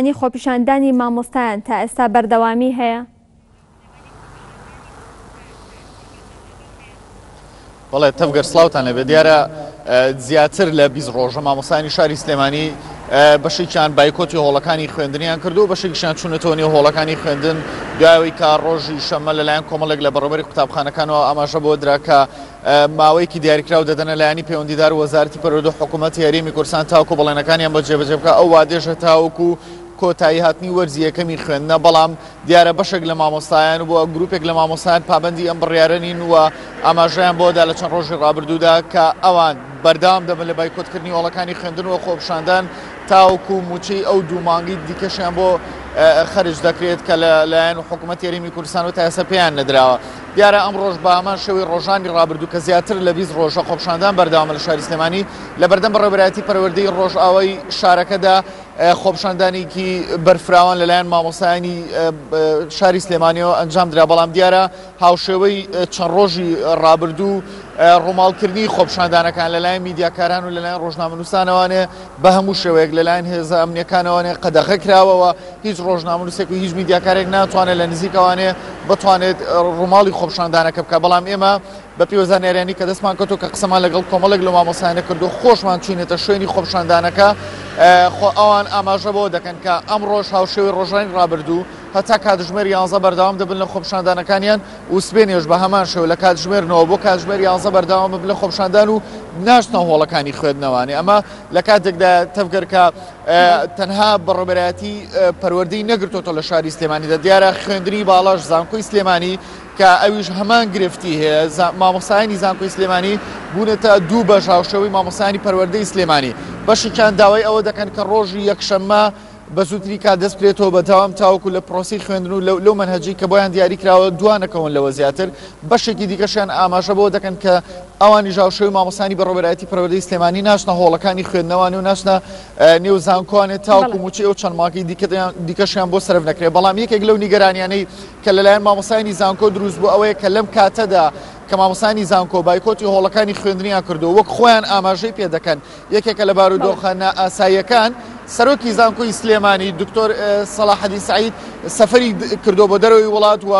سلێمانی خۆپیشاندانی مامۆستایان تا ئێستا بەردەوامی هەیە؟ بەڵێ تەڤگەر سڵاوتان لێبێ دیارە زیاتر لە 20 ڕۆژە مامۆستایانی شاری سلێمانی بەشێکیان بایکۆتی هۆڵەکانی خوێندنیان کردو و بەشێکیشیان چوونەتەوە نێو هۆڵەکانی خوێندن دوایەوەی کە ڕۆژی شەممە لەلایەن کۆمەڵێک لە بەڕێوەبەری قوتابخانەکانەوە ئاماژە بۆ درا کە ماوەیەکی دیاریکراو دەدەنە لایەنی پەیوەندیدار وەزارەتی پەروەردە و حکوومەتی هەرێمی کوردستان تاوەکو بەڵێنەکانیان بۆ جێبەجێ بکە ئەو وادەیەش تاوەکو کۆتایی هاتنی وەرزی یەکەمی خوێندنە بەڵام دیارە بەشێک لە مامۆستایان و گروپێک لە مامۆستایان پابەندی ئەم بڕیارە نین و ئاماژەیان بۆ دا لە چەند ڕۆژی ڕابردوودا کە ئەوان بەردەوام دەبن لە بایکۆتکردنی هۆڵەکانی خوێندن و خۆپیشاندان تاوەکو مووچەی ئەو دوو مانگی دیکەشیان بۆ خەرج دەکرێت کە لە لایەن حکوومەتی هەرێمی کوردستان و تا ئێستا پێیان نەدراوە. دیارە ئەمڕۆش بە هەمان شێوەی ڕۆژانی ڕابردوو کە زیاتر لە 20 ڕۆژە خۆپیشاندان بەردەوامە لە شاری سلێمانی لە بەردەم بەڕێوەبەرایەتی پەروەردەی ڕۆژئاوای شارەکەدا خۆپیشاندانێکی بەرفراوان لەلایەن مامۆستایانی شاری سلێمانیەوە ئەنجامدرا، بەڵام دیارە هاوشێوەی چەند ڕۆژی ڕابردوو ڕووماڵکردنی خۆپیشاندانەکان لەلایەن میدیاکاران و لەلایەن ڕۆژنامەنووسانەوانێ بە هەموو شێوەیەک لەلایەن هێزە ئەمنیەکانەوانێ قەدەغە کراوەوە هیچ ڕۆژنامەنووسێک و هیچ میدیاکارێک ناتوانێت لە نزیکەوانێ بتوانێت ڕووماڵی خۆپیشاندانەکە بکات بەڵام ئێمە بە پێی زانیاریانی کە دەستمان کەوتووە کە قسەمان لەگەڵ کۆمەڵێک لەو مامۆستایانە کردو خۆشمان چوینەتە شوێنی خۆپیشاندانەکە خۆ ئەوان ئاماژە بەوە دەکەن کە ئەمڕۆش هاوشێوەی ڕۆژانی ڕابردوو هەتا کاتژمێر یانزە بەردەوام دەبن لە خۆپیشاندانەکانیان و سبێنێش بە هەمان شێوە لە کاتژمێر نۆ بۆ کاتژمێر یانزە بەردەوام بن لە خۆپیشاندان و ناچنە هۆڵەکانی خوێندنەوانی ئەمە لە کاتێکدا تەڤگەر کە تەنها بەڕێوەبەرایەتی پەروەردەی نەگرتۆتەوە لە شاری سلێمانیدا دیارە خوێندنی باڵاش زانکۆی سلێمانی کە ئەویش هەمان گرفتی هەیە، مامۆستایانی زانکۆی سلێمانی بوونەتە دوو بەش هاوشێوەی مامۆستایانی پەروەردەی سلێمانی، بەشێکیان داوای ئەوە دەکەن کە ڕۆژی یەکشەممە بە زووترین کات دەست بکرێتەوە بە دەوام تاوەکو لە پرۆسەی خوێندن و لەو مەنهەجەی کە بۆیان دیاری کراوە دوانەکەون لەوە زیاتر، بەشێکی دیکەشیان ئاماژە بەوە دەکەن کە ئەوانیش هاوشێوەی مامۆستایانی بەڕێوەبەرایەتی پەروەردەی سلێمانی ناچنە هۆڵەکانی خوێندنەوانێ و ناچنە نێو زانکۆوانێ تاوەکو مووچەی ئەو چەند مانگەی دیکەشیان بۆ سەرف نەکرێت، بەڵام یەکێک لەو نیگەرانیانەی کە لەلایەن مامۆستایانی زانکۆ دروست بوو ئەوەیە کە لەم کاتەدا کە مامۆستایانی زانکۆ بایکۆتی هۆڵەکانی خوێندنیان کردووە وەک خۆیان ئاماژەی پێ دەکەن یەکێکە لە بارودۆخە نائاساییەکان سەرۆکی زانکۆی سلێمانی دکتۆر سەڵاحەدین سەعید سەفەری کردووە بۆ دەرەوەی وڵات و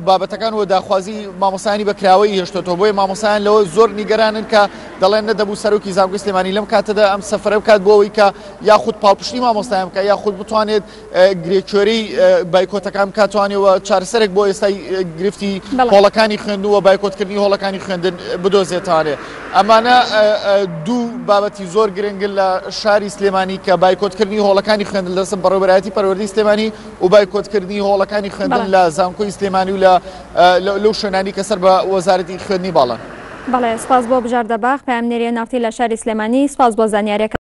بابەتەکان و داخوازی مامۆستایانی بە کراوەیی هێشتۆتەوە بۆیە مامۆستایان لەوە زۆر نیگەرانن کە دەڵێن نەدەبوو سەرۆکی زانکۆی سلێمانی لەم کاتەدا ئەم سەفەرە بکات بۆ ئەوەی کە یاخود پاڵپشتی مامۆستایان بکات یاخود بتوانێت گرێکوێرەی بایکۆتەکان بکات توانیوە چارەسەرێک بۆ ئێستای گرفتی هۆڵەکانی خوێندن و بایکۆتکردنی هۆڵەکانی خوێندن بدۆزێتانێ ئەمانە دوو بابەتی زۆر گرنگن لە شاری سلێمانی کە بایکۆتکردنی هۆڵەکانی خوێندن لەسەر بەڕێوەبەرایەتی پەروەردەی سلێمانی و بایکۆتکردنی هۆڵەکانی خوێندن لە زانکۆی سلێمانی و لە لەو شوێنانی کە سەر بە وەزارەتی خوێندنی باڵان. بەڵێ سپاس بۆ بژار دەباغ پەیامنێری ئێن ئاڕ تی لە شاری سلێمانی سپاس بۆ زانیاریەکان.